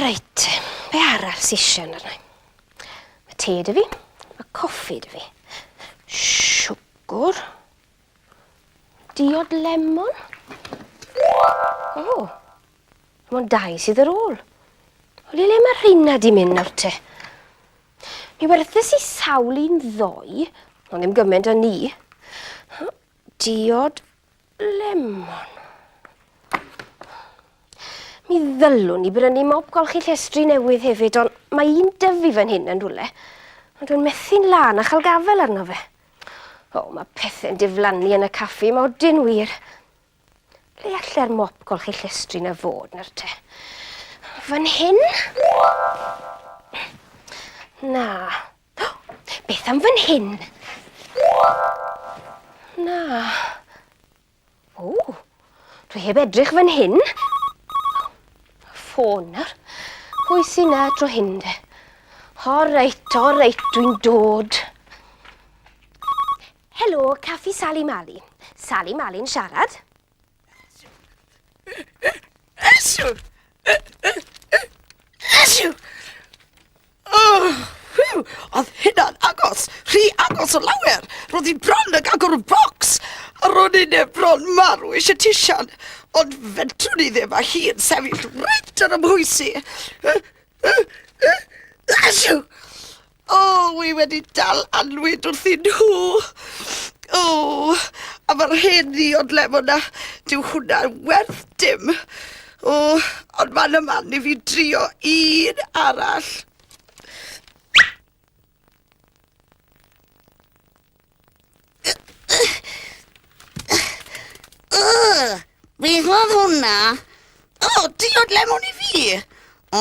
Reit, be arall sy eisiau yn arna i? Mae te 'da fi, mae coffi 'da fi. Siwgr. Diod lemon. O, dim ond dau sydd ar ôl. O, le le mae rheina di mynd nawr te? Mi werthes i sawl un ddoe, ond ddim gymaint â ni. Diod lemon. Mi ddylwn i brynu mop golchi llestri newydd hefyd, ond mae un dyfu fan hyn yn rhywle. Ond dwi'n methu'n lân a chael gafel arno fe. O, mae pethe'n diflannu yn y caffi, mae odyn wir. Le alle'r mop golchi llestri na fod nawr te? Fan hyn? Na. Beth am fan hyn? Na. O, dwi heb edrych fan hyn. Ffôn nawr. Pwy sy'n na tro hyn de? O reit, o reit, dwi'n dod. Helo, Caffi Sali Mali. Sali Mali'n siarad. Ysw! Ysw! Oh, whew, oedd hynna'n agos, rhy agos o lawer. Roedd hi bron ag agor y bocs. A ro'n i'n bron marw eisiau tisian. Ond fedrwn i ddim a hi yn sefyll reit ar 'y mhwys i. Ysw! O, wi wedi dal annwyd wrthyn nhw. O, a mae'r hen ddiod lemon 'na, dyw hwnna werth dim. O, ond mae'n y man i fi drio un arall. Ugh, beth oedd hwnna? O, diod lemon i fi! O,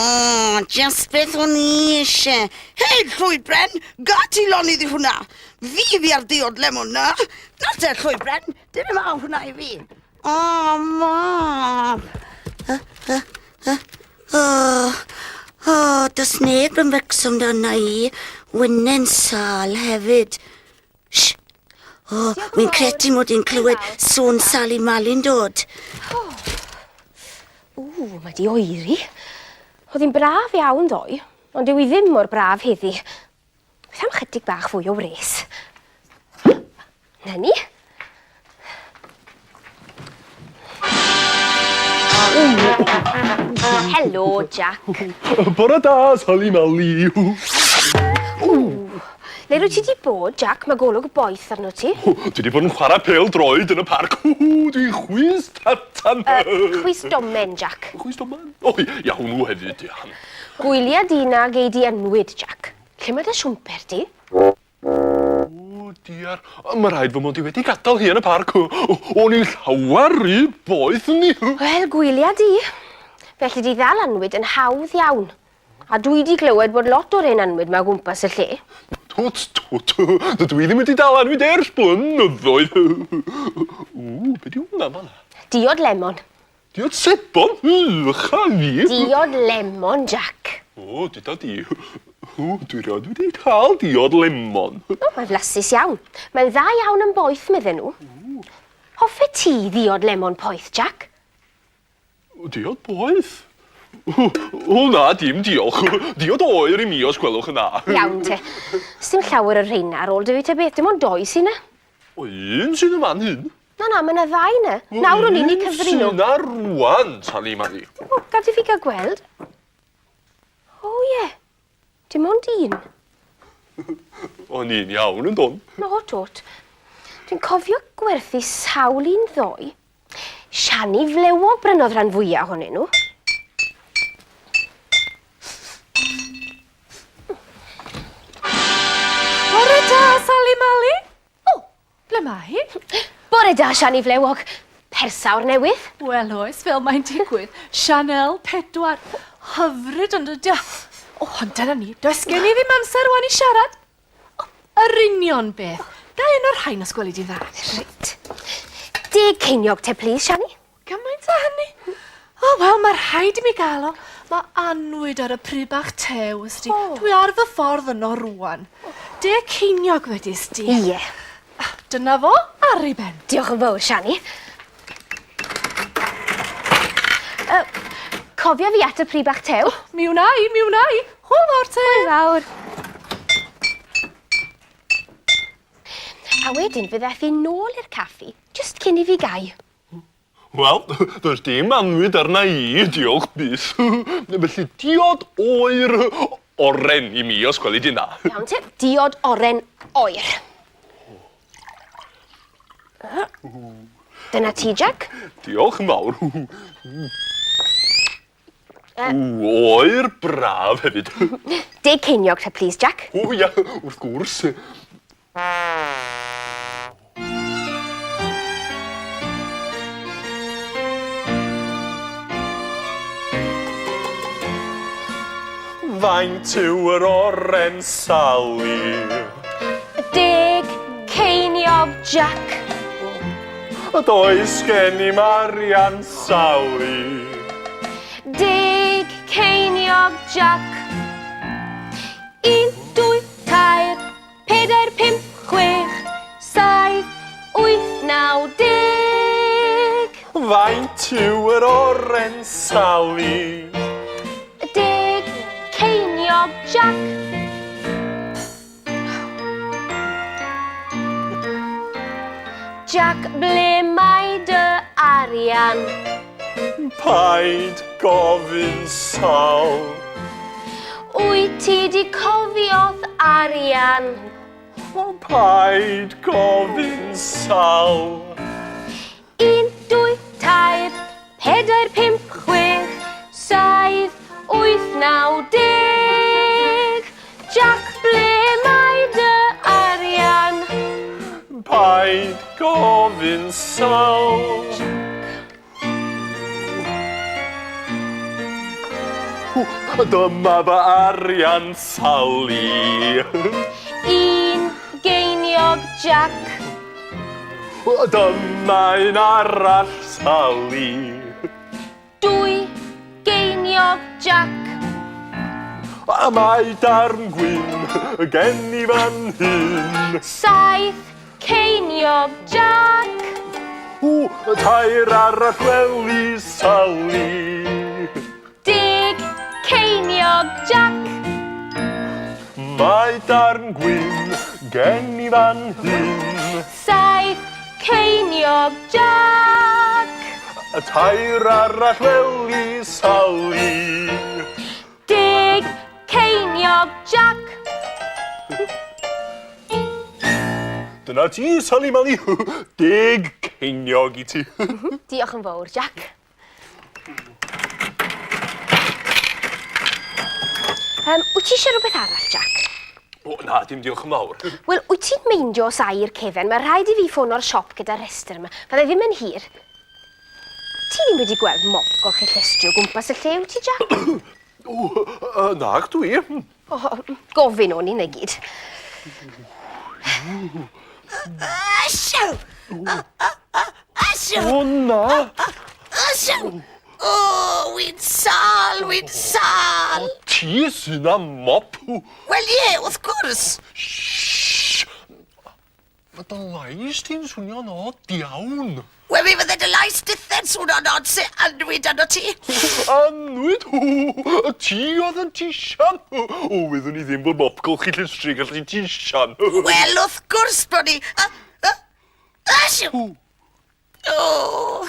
just beth o'n i eisiau. Hei, Llwybren, gad ti lonydd i hwnna. Fi fi ar diod lemon na. Na te, Llwybren, dim yma hwnna i fi. O, mam. O, o, does neb yn becso amdana i. Wyne'n sâl hefyd. Shh! O, wi'n credu mod i'n clywed sŵn Sali Mali'n dod. Ww, mae di oeri. Oedd hi'n braf iawn ddoe, ond dyw hi ddim mor braf heddi. Beth am chydig bach fwy o wres? Na ni. Helo, Jack. Bore da, Sali Mali. Ww. Le rwyt ti 'di bod, Jack? Mae golwg boeth arno ti. Dwi 'di bod yn chwarae pêl droed yn y parc. Dwi'n chwys tatan. Chwys domen, Jack. Chwys domen? O, ia, hwnnw hefyd, ia. Gwylia di na gei di annwyd, Jack. Lle mae dy siwmper di? O, diar. Mae rhaid fy mod i wedi gadael hi yn y parc. O'n i'n llawer rhy boeth ni. Wel, gwylia di. Felly di ddal annwyd yn hawdd iawn. A dwi di glywed bod lot o'r hen annwyd 'ma o gwmpas y lle. Twt, twt. Dydw i ddim wedi dal annwyd ers blynyddoedd. Ww, be di hwnna fan'na? Diod lemon. Diod sebon? Ych a fi! Diod lemon, Jack. O, duda di. O, dwi rioed wedi cael diod lemon. O, mae'n flasus iawn. Mae'n dda iawn yn boeth, medden nhw. Hoffet ti ddiod lemon poeth, Jack? Diod boeth? O, na, dim diolch. Diod oer i mi os gwelwch yn dda. Iawn te. Sdim llawer o'r rheina ar ôl 'da fi ta beth, dim ond dou sy 'na. O, un sydd yn fan hyn. Na, na, mae 'na ddau 'na. Nawr o'n i'n eu cyfri nhw. Un sydd 'na rŵan, Sali Mali. O, gad i fi gael gweld. O, ie. Dim ond un. O'n i'n iawn yn don. O, twt. Dwi'n cofio gwerthu sawl un ddoe. Siani Flewog brynodd rhan fwyaf ohonyn nhw. Bore da, Sali Mali. O, Ble mae hi? Bore da, Siani Flewog. Persawr newydd. Wel oes, fel mae'n digwydd. Chanel 4. Hyfryd ond ydi o? O, ond dyna ni. Does gen i ddim amser rwan i siarad. O, yr union beth. Ga un o'r rhain os gweli di'n dda. Reit. Deg ceiniog te, plîs, Siani. Gymaint â hynny? O, wel, mae rhaid i mi gael o. Mae annwyd ar y pry bach tew, ysdi. Oh. Dwi ar fy ffordd yno rwan. De ceiniog wedys di. Ie. Ah, dyna fo, ar ei ben. Diolch yn fawr, Siani. Uh, Cofia fi at y pry bach tew. Mi wna i, mi wna i. Hwyl fawr te. Hwyl fawr. A wedyn fe ddaeth hi nôl i'r caffi jyst cyn i fi gau. Wel, does dim annwyd arna i, diolch byth. Felly diod oer oren i mi, os gweli di'n dda. Iawn te, diod oren oer. Dyna ti, Jack. Diolch yn fawr. Ww, oer braf hefyd. Deg ceiniog te, plîs, Jack. O ia, wrth gwrs. Faint yw yr oren, Sali? Deg ceiniog, Jack. A does gen i'm arian, Sali. Deg ceiniog, Jack. Un, dwy, tair, pedair, pump, chwech, saith, wyth, naw, deg. Faint yw yr oren, Sali? Deg ceiniog, Jack. Jack, ble mae dy arian? Paid gofyn, Sal. Wyt ti 'di cofio'th arian? O, paid gofyn, Sal. Un, dwy, tair, pedair, pump, chwech, saith, wyth, naw, deg. Jack, ble mae dy arian? Paid gofyn, Sal. Dyma fy arian, Sali. Un geiniog, Jack. Dyma un arall, Sali. Dwy geiniog, Jack. A mae darn gwyn gen i fan hyn. Saith ceiniog, Jack. O, tair arall weli, Sali. Deg ceiniog, Jack. Mae darn gwyn gen i fan hyn. Saith ceiniog, Jack. Y tair arall weli, Sali. Deg ceiniog, Jack. Dyna ti, Sali Mali. Deg ceiniog i ti. Diolch yn fawr, Jack. Um, wyt ti eisiau rhywbeth arall, Jack? O, na, dim diolch yn fawr. Wel, wyt ti'n meindio os ai i'r cefen? Mae rhaid i fi ffono'r siop gyda'r rhestr yma. Fyddai ddim yn hir. Ti ddim wedi gweld mop golchi llestri o gwmpas y lle, wyt ti, Jack? O, uh, nag dwi. O, gofyn o'n i na gyd. Asiw! Asiw! O, na! Asiw! O, wy'n sâl, wy'n sâl! Ti sy'n â mop. Wel ie, wrth gwrs! Shh! Mae dy lais ti'n swnio'n od iawn. Wel, mi fydde dy lais dithe'n swno'n od se annwyd arno ti. Annwyd? O, ti oedd yn tisian. O, wyddwn i ddim bod mop golchi llestri gallu tisian. Wel, wrth gwrs bod ni. Asiw! O!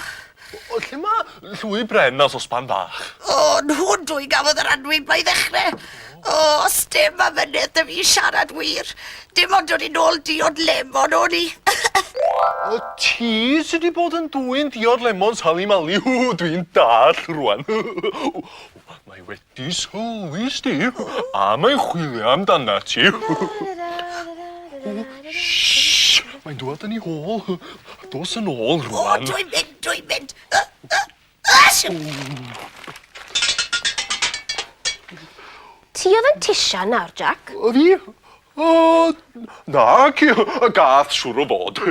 O, lle mae llwy bren a sosban bach? O, nhw'n dwy gafodd yr annwyd 'ma i ddechrau. O, sdim amynedd 'da fi i siarad wir. Dim ond dod i nôl diod lemon o'n i. O, ti sy 'di bod yn dwyn diod lemon Sali Mali. O, dwi'n dallt rwan. Mae wedi sylwi, sti, a mae'n chwilio amdanat ti. Shh! Mae'n dŵad yn ei hôl. Dos yn ôl rwan. O, dwi'n mynd, dwi'n mynd. Ti oedd yn tisian nawr, Jack? O, fi? O, na, ci, y gath siŵr o fod.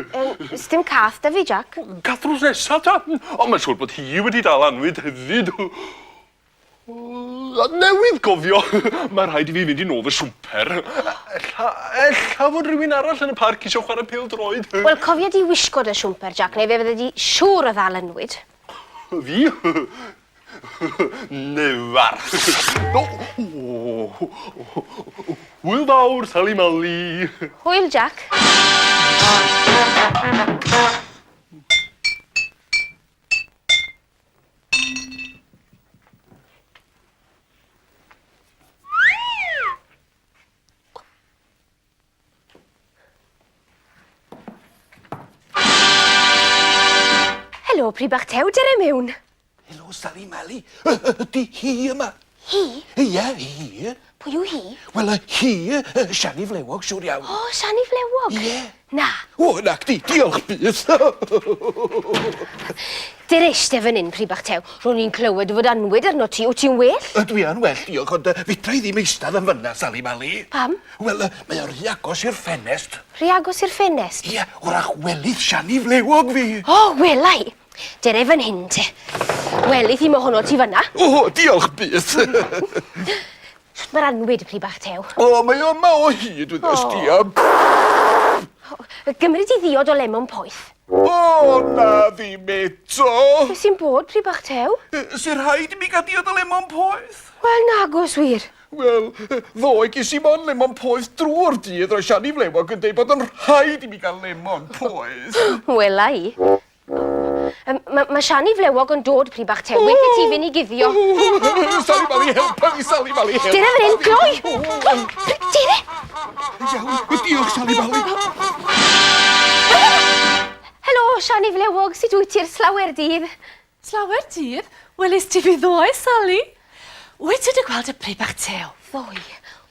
Sdim cath da fi, Jack. Cath drws nesa, ta. Ond mae'n siŵr bod hi wedi dal anwyd hefyd. A newydd gofio, mae rhaid i fi fynd i nôl fy siwmper. Ella, ella fod rhywun arall yn y parc eisiau chwarae pêl-droed. Wel, cofia di wisgo dy siwmper, Jack, neu fe fydde di siŵr o ddal annwyd. Fi? Nefar. Hwyl fawr, Sali Mali. Hwyl, Jack. Helo, Pri Bach Tew, dere mewn. Helo, Sali Mali. Ydy hi yma? Hi? Ie, hi. Pwy yw hi? Wel, hi, Siani Flewog, siŵr iawn. O, Siani Flewog? Ie. Na. O, nac di, diolch byth. Dere eiste fan hyn, Pri Bach Tew. Ro'n i'n clywed fod anwyd arno ti. Wyt ti'n well? Dwi yn well, diolch, ond fedra i ddim eistedd yn fyna, Sali Mali. Pam? Wel, mae o rhy agos i'r ffenest. Rhy agos i'r ffenest? Ie, wrach welith Siani Flewog fi. O, wela i. Dere fan hyn te. Welith hi mohono ti fanna. O, diolch byth. Shwt mae'r anwyd, Pri Bach Tew? O, mae o yma o hyd, wyddost ti. A... Gymryd i ddiod o lemon poeth. O, na ddim eto. Beth sy'n bod, Pri Bach Tew? Sy'n rhaid i mi gael diod o lemon poeth? Wel, nagos wir. Wel, ddoe ges i mond lemon poeth drwy'r dydd, roedd Siani Flewog yn dweud bod yn rhaid i mi gael lemon poeth. Wela i. Mae ma Siani Flewog yn dod, Pri Bach Tew. Well i ti fynd i guddio. Sali Mali, helpa fi, Sali Mali, helpa Dere fan hyn, gloi! Gloi! Dere! Iawn, diolch, Sali Mali. Helo, Siani Flewog, sut wyt ti'r slawer dydd? Slawer dydd? Welys ti fi ddoe, Sali? Wyt ti wedi gweld y Pri Bach Tew? Ddoe,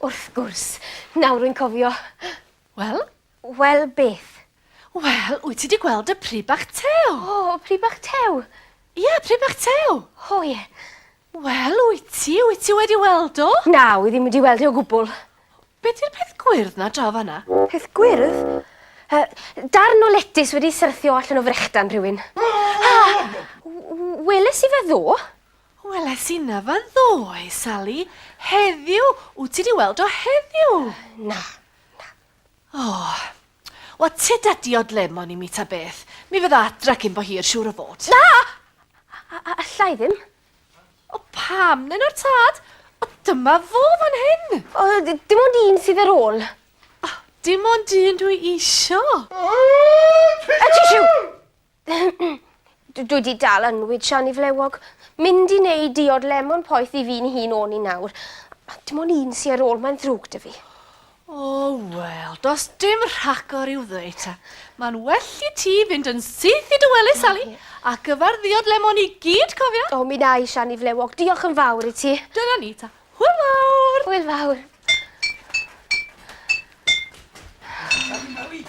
wrth gwrs. Nawr rwy'n cofio. Wel? Wel, beth? Wel, wyt ti wedi gweld y pry bach tew? O, pry bach tew? Ie, pry bach tew. O, ie. Wel, wyt ti? Wyt ti wedi weld o? Na, wi ddim wedi weld e o gwbl. Be di'r peth gwyrdd na draw fanna? Peth gwyrdd? Uh, darn o letys wedi syrthio allan o frechdan rhywun. Ah, weles i fe ddo? Weles i na fe ddoe, Sally. Heddiw, wyt ti wedi weld o heddiw? Na. O, wel tyd a diod lemon i mi ta beth. Mi fydda adra cyn bo hir, siŵr o fod. Na! Alla i ddim. O, pam, nen o'r tad? O, dyma fo fan hyn. O, dim ond un sydd ar ôl. O, dim ond un dwi isio. A tisiw! Dwi 'di dal anwyd Siani Flewog. Mynd i neud diod lemon poeth i fi'n hun o'n i nawr. Dim ond un sy ar ôl, mae'n ddrwg 'da fi. O, wel, does dim rhagor i'w ddweud ta. Mae'n well i ti fynd yn syth i dy wely, Sali, a gyfa'r ddiod lemon i gyd, cofia. O, mi na i, Siani Flewog. Diolch yn fawr i ti. Dyna ni ta. Hwyl fawr! Hwyl fawr. Sali Mali,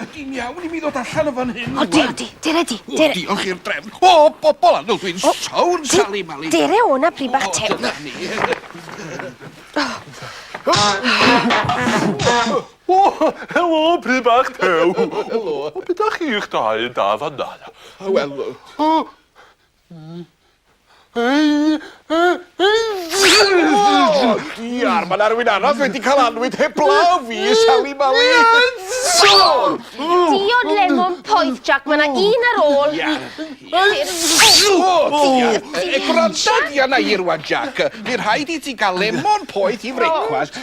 ydy'n iawn i mi ddod allan o fan hyn? Odi, odi, dere di, dere. O, diolch i'r drefn. O, bobol annwyl, dwi'n sownd, Sali Mali. Dere o na, pry bach tew. O, dyna ni. O, helo, pry bach tew. Helo. O, beth ydych chi'ch dau yn da fan na? Wel... O, diar, mae yna rhywun arall wedi cael anwyd heblaw fi, Sali Mali. Diod lemon poeth, Jack, mae yna un ar ôl. Ia. O, diar. Gwranda di arna i rwan, Jack. Fydd rhaid i ti gael lemon poeth i frecwast.